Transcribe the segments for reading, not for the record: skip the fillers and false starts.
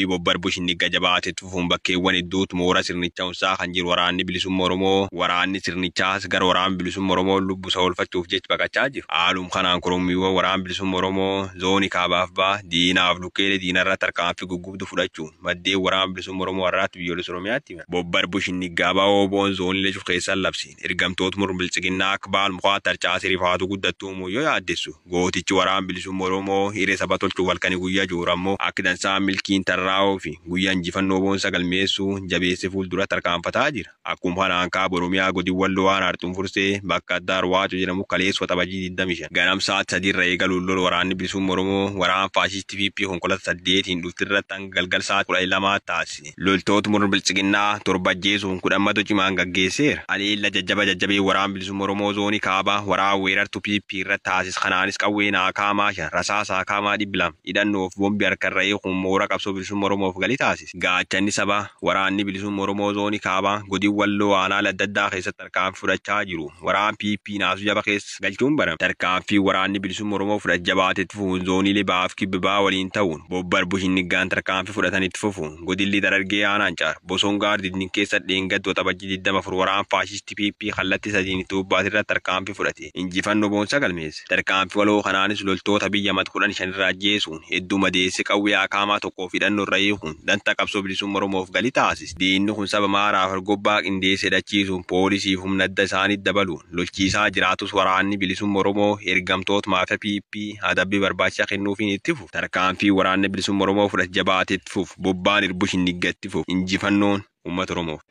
Bobbar Bushinniga jabaatee tufuun bakkeewwan hedduutu moora sirnichaa unsaa kan jiru waraanni bilisummaa Oromoo waraanni sirnichaas gara waraana bilisummaa Oromoo lubbusa oolfachuuf jecha baqachaa jiru. Haaluma kanaan korommiiwwan waraana bilisummaa Oromoo zoonii kaabaaf ba'a diinaaf lukkeelee diinarra tarkaanfii guggubdu fudhachuun maddeen waraana bilisummaa Oromoo har'aatti biyyoolessa Oromiyaatti hima. Bobbar Bushinnigaa ba'oo boon zoonilee cuf keessan labsiin ergamtoota murna bilchiginnaa akka baal mukaa tarcaasee rifaatu guddattuu yoo yaaddessu gootichi waraana bilisummaa Oromoo hiree saba tolchuuf halkanii guyyaa joorammoo akka dansaa milkiin tarraa'oo fi guyyaa injifannoo boonsa galmeessuu jabeessee fuuldura tarkaanfataa jira. Akkuma kanaan kaaba Oromiyaa godin Walloo waan Harxuun Fursee bakka addaa Arwaacoo jedhamu kaleessa Waxabajjii 25 ganamsaa 3 irra eegaluun lola waraanni bilisummaa Oromoo waraana faashistii PP konkolaataa 8 dhuftirratti hanga galgal sa'aatii 12 taasise. Loltoota murna bilchiginnaa 7 ajjeesuun 10 cimaan gaggeesseera. Haleella jajjaba jajjabee waraana bilisummaa Oromoo zoonii kaabaa waraana weerartuu PP irratti taasise kanaanis qawwee naakaamaa 5 rasaasaa kaamaa 200 hidhannoof boombii harkarra eeguun moora qabsoo bilisummaa Oromoof galii taasise. Gaachanni sabaa waraanni bilisummaa Oromoo zoonii kaabaa godin Walloo aanaa adda addaa keessatti tarkaanfii fudhachaa jiru. Waraan PP naasuu jaba keessa galchuun barame. Tarkaanfii waraanni bilisummaa Oromoo fudhate jabaatetti fufuun zooniilee ba'aaf kibbaa waliin ta'uun Bobbar Bushinnigaan tarkaanfii fudhatanitti fufuun godilli Darargee aanaan caar boson gaardidni keessa dheengaddu Waxabajjii 24 waraan faashistii PP kallattii sadiin itti bobbaatirratti tarkaanfii fudhate. Injifannoo boonsa galmeesse. Tarkaanfii waloo kanaanis loltoota biyya mat 15 irraa ajjeesuun hedduu madeesse qawwee akaamaa tokkoof hidhannoo irra hiikuun danta qabsoo bilisummaa Oromoof galii taasise. Diinni kun saba maaraaf argobbaa qindeessee hidhachiisuun poolisii humna adda isaanii dabaluun lolchiisaa jiraatus waraanni bilisummaa Oromoo ergamtoota maafa PP adabbii barbaachisaa kennuufiin itti fufu. Tarkaanfii waraanni bilisummaa Oromoo fudhate jabaatee itti fufu. Bobbaan irbu shinniggatti fufu. Injifannoon uummata Oromoof.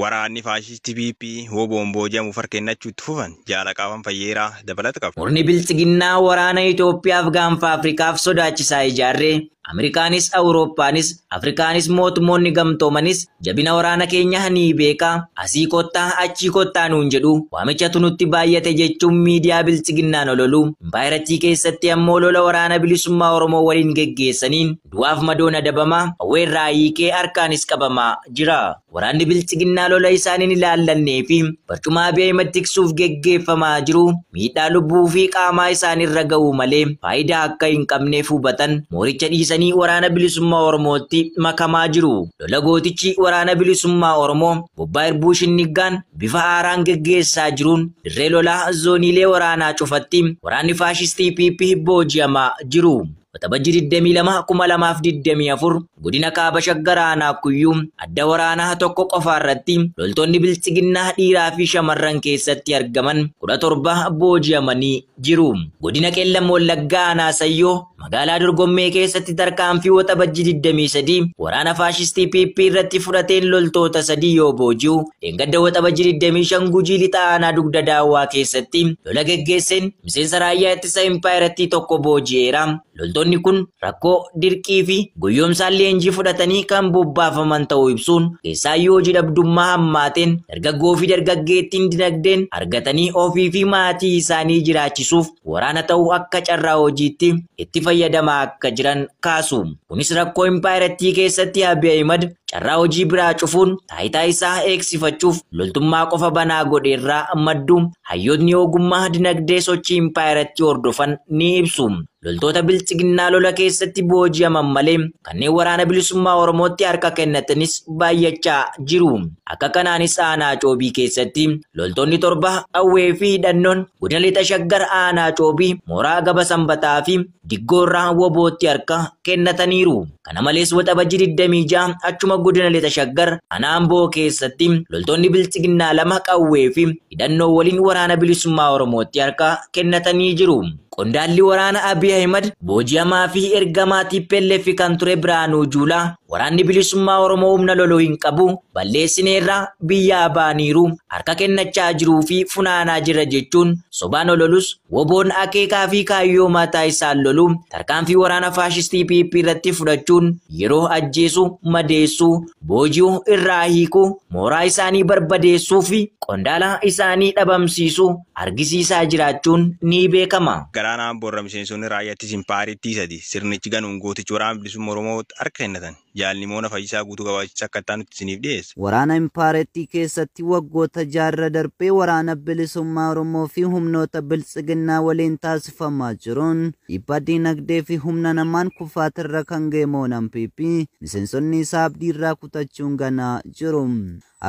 Waraanni faashistii PP woboon booji'amuuf harka kennachuu itti fufan jaalaqaafan fayyeeraa dabalata qabu. Murni bilchiginnaa waraana Itoophiyaaf gaanfa Afrikaaf sodaachisaa ijaarree Ameerikaanis Awurooppaanis Afrikaanis mootummoonni gamtoomanis jabina waraana keenya ni beeka asii kottaa achii kottaa nuun jedhu waamichatu nutti baay'ate jechuun miidiyaa bilchiginnaan ololu impaayirattii keessatti ammoo lola waraana bilisummaa Oromoo waliin geggeessaniin du'aaf madoon adabamaa hawweerraa hiikee harkaanis qabamaa jira. Waraanni bilchiginnaa lola isaaniin ilaallannee fi barcuma Abiy Ahmed tiksuuf geggeeffamaa jiru miidhaa lubbuu fi qaamaa isaanirra ga'uu malee faayidaa akka hin qabneef hubatan mooricha dhiisanii waraana bilisummaa Oromootti makamaa jiru. Lola gootichi waraana bilisummaa Oromoo bobbaa Irbuu Shinnigaan bifa haaraan geggeessaa jiruun dirree lolaa zooniilee waraanaa cufatti waraanni faashistii PP booji'amaa jiru. Waxabajjii 22 2024 godina kaaba Shaggar aanaa Kuyyuu adda waraanaa tokko qofaarratti loltoonni bilchiginnaa dhiiraa fi shamarran keessatti argaman 17 booji'amanii jiru. Godina Qeellam Wallaggaa aanaa Sayyoo magaalaa Dorgommee keessatti tarkaanfii Waxabajjii 23 waraana faashistii PP irratti fudhateen loltoota 3 yoo booji'u dheengadda Waxabajjii 25 Gujii Lixaa aanaa Dugda Daawwaa keessatti lola geggeesseen miseensa raayyaa ittisa impaayirattii tokko booji'eera. Loltoonni kun rakkoo dirqii fi guyyoomsaan leenjii fudhatanii kan bobbaafaman ta'uu ibsuun keessaayyuu hojii dhabdummaa hammaateen dargaggoo fi dargaggeettiin dinagdeen argatanii ofii fi maatii isaanii jiraachisuuf waraana ta'uu akka carraa hojiitti itti fayyadamaa akka jiran kaasu. Kunis rakkoo impaayirattii keessatti Abiy Ahmed carraa hojii biraa cufuun taayitaa isaa eegsifachuuf loltummaa qofa banaa godheerraa maddu hayyootni ogummaa dinagdee sochii impaayirattii hordofan ni ibsu. Loltoota bilchiginnaa lola keessatti booji'aman malee kanneen waraana bilisummaa Oromootti harka kennatanis baay'achaa jiru. Akka kanaanis aanaa Coobii keessatti loltoonni 7 qawwee fi hidhannoon godina Lixa Shaggar aanaa Coobii mooraa Gaba Sanbataa fi Diggoorraa Wobootti harka kennataniiru. Kana malees Waxabajjii 26 achuma godina Lixa Shaggar aanaa Amboo keessatti loltoonni bilchiginnaa 2 qawwee fi hidhannoo waliin waraana bilisummaa Oromootti harka kennatanii jiru. Qondaalli waraana Abiy Ahmed booji'amaa fi ergamaa TPLF kan ture Birhaanuu Juulaa waraanni bilisummaa Oromoo humna loluu hin qabu balleessineerraa biyyaa baaniiru harka kennachaa jiruu fi funaanaa jira jechuun sobaan ololus woboon akeekaa fi kaayyoo mataa isaan lolu tarkaanfii waraana faashistii PP irratti fudhachuun yeroo ajjeesu madeessu booji'u irraa hiiku mooraa isaanii barbadeessuu fi qondaala isaanii dhabamsiisu argisiisaa jiraachuun ni beekama. Garaanaan boorra miseensonni raayyaa ittisa impaayirattii sadi sirnichi ganuun gootichi waraana bilisummaa Oromoo harka kennatan. Jaalni Moona Fayyisaa guutuu gabaasicha akka itti aanutti isiniif dhiyeessa. Waraana Impaareettii keessatti waggoota jaarra darbee waraana bilisummaa Oromoo fi humnoota biltsiginnaa waliin taasifamaa jiruun dhiibbaa diinagdee fi humna namaan kufaatirra kan ga'e moonaan PP miseensonni isaa abdiirraa kutachuun ganaa jiru.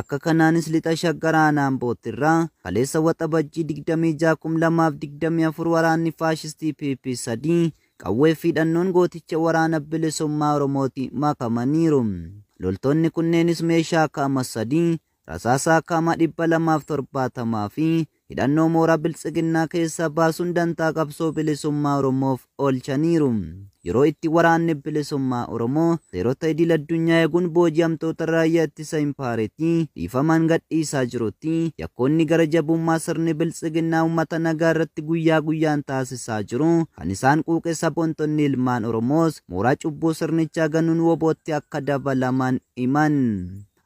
Akka kanaanis lixa Shaggar aanaa Ambootirraa kaleessa Waxabajjii 26 2024 waraanni faashistii PP 3 qawwee fi hidhannoon gooticha waraana bilisummaa Oromooti makamaniiru. Loltoonni kunneenis meeshaa kaama 3, rasaasaa kaama 270 fi hidhannoo mooraa biltsiginnaa keessaa baasuun dantaa qabsoo bilisummaa Oromoof oolchaniiru. Yeroo itti waraanni bilisummaa Oromoo seerota idil addunyaa eeguun booji'amtoota raayyaa ittisa impaareetii dhiifamaan gadhiisaa jirutti yakkoonni gara jabummaa sirni biltsiginnaa uummata nagaa irratti guyyaa guyyaan taasisaa jiru kan isaan quuqe saboontonni ilmaan Oromoos mooraa cubbuu sirnichaa ganuun wobootti akka dabalaman himan.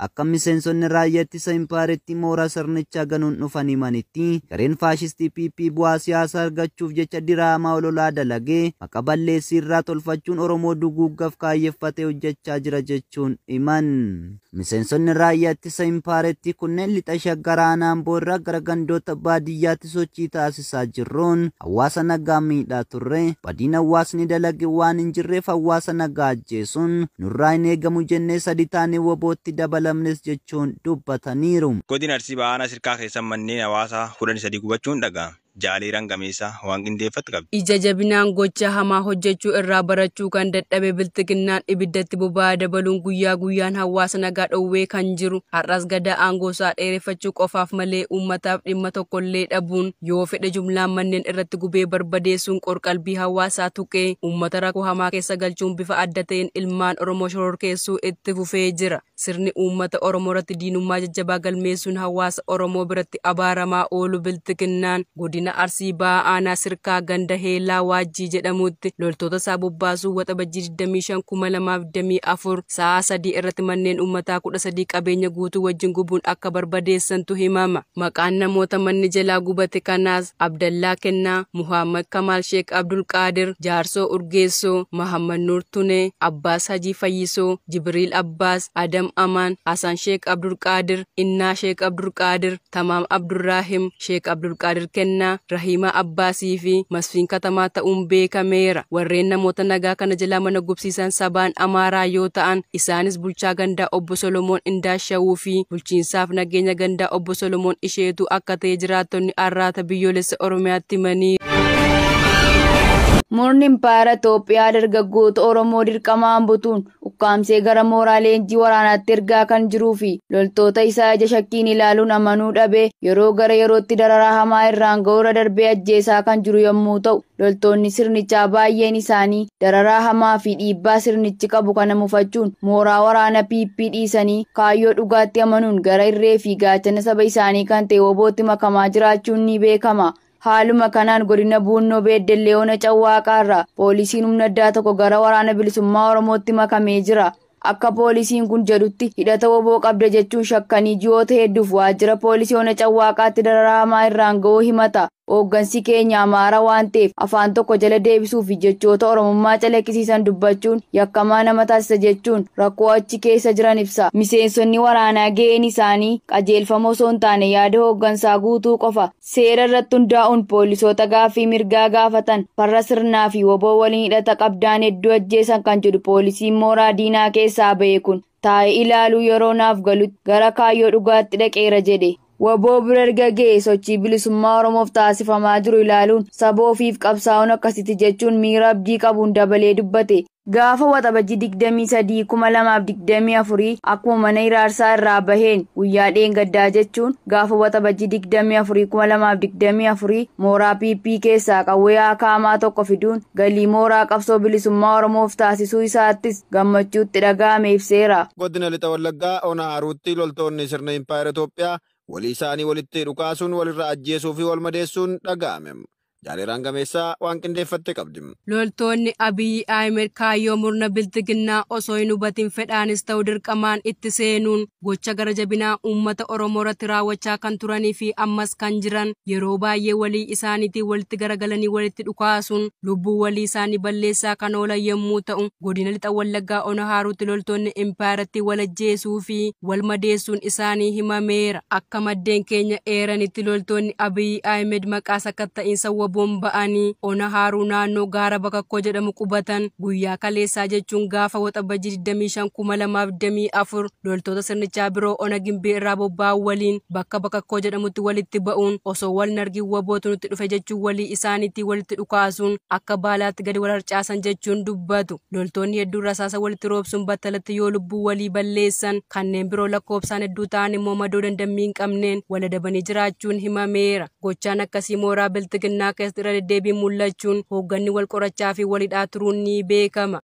Akka miseensonni raayyaa ittisa impaareetti mooraa sirnichaa ganuun dhufan himanitti gareen faashistii PP bu'aa siyaasaa argachuuf jecha diraamaa ololaa dalagee maqa balleessii irraa tolfachuun Oromoo duguuggaaf kaayyeffatee hojjechaa jira jechuun himan. Miseensonni raayyaa ittisa impaareetti kunneen lixa Shaggar aanaa Amboo irraa gara gandoota baadiyyaatti sochii taasisaa jirruun hawaasa nagaa miidhaa turre, badiin hawaasni dalage waan hin jirreef hawaasa nagaa ajjeesuun nurraa hin eegamu jennee sadi taanee wobootti dabalamnes jechuun dubbataniiru. Godina Arsii Bahaa aanaa Sirkaa keessa manneen hawaasaa 13 gubachuun dhaga'ame. Jaaliiraan gameessa waan qindeeffatu qabdi. Ija jabinaan gocha hamaa hojjechuu irraa barachuu kan dadhabe bilxiginnaan ibiddatti boba'aa dabaluun guyyaa guyyaan hawaasa nagaa dhowwee kan jiru har'as gadaa aangoo isaa dheereffachuu qofaaf malee uummataaf dhimma tokkollee dhabuun yoo fedhe jumlaan manneen irratti gubee barbadeessuun qorqalbii hawaasaa tuqee uummata rakkoo hamaa keessa galchuun bifa adda ta'een ilmaan Oromoo shororkeessuu itti fufee jira. Sirni uummata Oromoo irratti diinummaa jajjabaa galmeessuun hawaasa Oromoo biratti abaaramaa oolu bilxiginnaan godina Arsii Bahaa aanaa Sirkaa ganda Heelaa Waajjii jedhamutti loltoota isaa bobbaasuu Waxabajjii 25 2024 sa'a 3 irratti manneen uummataa 13 qabeenya guutuu wajjin gubuun akka barbadeessantu himama. Maqaan namoota manni jalaa gubate kanaas Abdallaa Kennaa, Muhammad Kamaal Sheek Abdul Qaadir, Jaarsoo Urgeessoo, Muhammad Nuur Tunee, Abbaas Hajii Fayyisoo, Jibriil Abbaas, Adam Amaan, Hasan Sheek Abdul Qaadir, Innaa Sheek Abdul Qaadir, Tamaam Abdurraahim, Sheek Abdul Qaadir Kennaa, Rahimaa Abbaasii fi Masfiin Katamaa ta'uun beekameera. Warreen namoota nagaa kana jalaa mana gubsiisan sabaan Amaaraa yoo ta'an isaanis bulchaa gandaa obbo Solomoon Indaashawuu fi bulchiinsaaf nageenya gandaa obbo Solomoon Isheetu akka ta'e jiraattonni Arraata biyyoolessa Oromiyaatti himanii. Murni Impaayera Itoophiyaa dargaggoota Oromoo dirqamaan butuun ukkaamsee gara mooraa leenjii waraanaatti ergaa kan jiruu fi loltoota isaa ija shakkiin ilaaluun amanuu dhabee yeroo gara yerootti dararaa hamaa irraan ga'uura darbee ajjeesaa kan jiru yommuu ta'u, loltoonni sirnichaa baay'een isaanii dararaa hamaa fi dhiibbaa sirnichi qabu kana mufachuun mooraa waraana PP dhiisanii kaayyoo dhugaatti amanuun gara irree fi gaachana saba isaanii kan ta'e wobootti makamaa jiraachuun ni beekama. Haaluma kanaan godina Buunnoo Beeddellee Ona Cawwaaqaarraa poolisiin humna addaa tokko gara waraana bilisummaa Oromootti makamee jira. Akka poolisiin kun jedhutti hidhata woboo qabda jechuun shakkanii ji'oota hedduuf waajjira poolisii Ona Cawwaaqaatti dararaa hamaa irraan ga'uu himata. Hooggansi keenya Amaara waan ta'eef afaan tokko jala deebisuu fi jechoota Oromummaa calaqqisiisan dubbachuun yakkamaa nama taasisa jechuun rakkoo achi keessa jiran ibsa. Miseensonni waraanaa ga'een isaanii qajeelfama osoo hin taane yaada hooggansaa guutuu qofa. Seera irratti hundaa'uun poolisoota gaaffii mirgaa gaafatan farra sirnaa fi woboo waliin hidhata qabdaan hedduu ajjeesan kan jedhu poolisiin mooraa diinaa keessaa ba'e kun taa'ee ilaaluu yeroo naaf galutti gara kaayyoo dhugaatti dhaqeera jedhe. Woboo bira erga ga'e sochii bilisummaa Oromoof taasifamaa jiru ilaaluun saba ofiif qabsaa'uun akkasitti jechuun miira abdii qabuun dabalee dubbate. Gaafa Waxabajjii 23 2024 akkuma mana hiraarsaa irraa baheen guyyaa dheengaddaa jechuun gaafa Waxabajjii 24 2024 mooraa PP keessaa qawwee akaamaa tokko fiduun galii mooraa qabsoo bilisummaa Oromoof taasisuu isaattis gammachuutti dhaga'ame ibseera. Godina Lixa Wallaggaa Ona Haruutti loltoonni sirna Impaayera Itoophiyaa walii isaanii walitti dhukaasuun walirraa ajjeesuu fi wal madeessuun dhaga'ame. Jaaleeraan Gameessaa waan qindeeffatte qabdi. Loltoonni Abiyyi Ahmed kaayyoo murna biltiginnaa osoo hin hubatin fedhaanis ta'u dirqamaan itti seenuun gocha gara jabinaa uummata Oromoo irratti raawwachaa kan turanii fi ammas kan jiran yeroo baay'ee walii isaaniitiin walitti garagalanii walitti dhukaasuun lubbuu walii isaanii balleessaa kan oolan yommuu ta'u, godina lixa Wallaggaa Ona Haaruutti loltoonni impaayaratti wal ajjeesuu fi wal madeessuun isaanii himameera. Akka maddeen keenya eeranitti loltoonni Abiyyi Ahmed maqaa sakatta'iinsa WBOn ba'anii Ona Haaruu naannoo gaara Bakakkoo jedhamu qubatan guyyaa kaleessaa jechuun gaafa Waxabajjii 25 2024 loltoota sirnichaa biroo Ona Gimbii irraa bobba'an waliin bakka Bakakkoo jedhamutti walitti ba'uun osoo wal hin argin WBOtu nutti dhufe jechuun walii isaaniitti walitti dhukaasuun akka baalaatti gadi wal harcaasan jechuun dubbatu. Loltoonni hedduun rasaasa walitti roobsuun battalatti yoo lubbuu walii balleessan, kanneen biroo lakkoofsaan hedduu ta'an immoo madoo dandammii hin qabneen wal adabanii jiraachuun himameera. Gochaan akkasii mooraa biltiginnaa keessatti irra deddeebiin mul'achuun hoogganni wal qorachaa fi walhidhaa turuun ni beekama.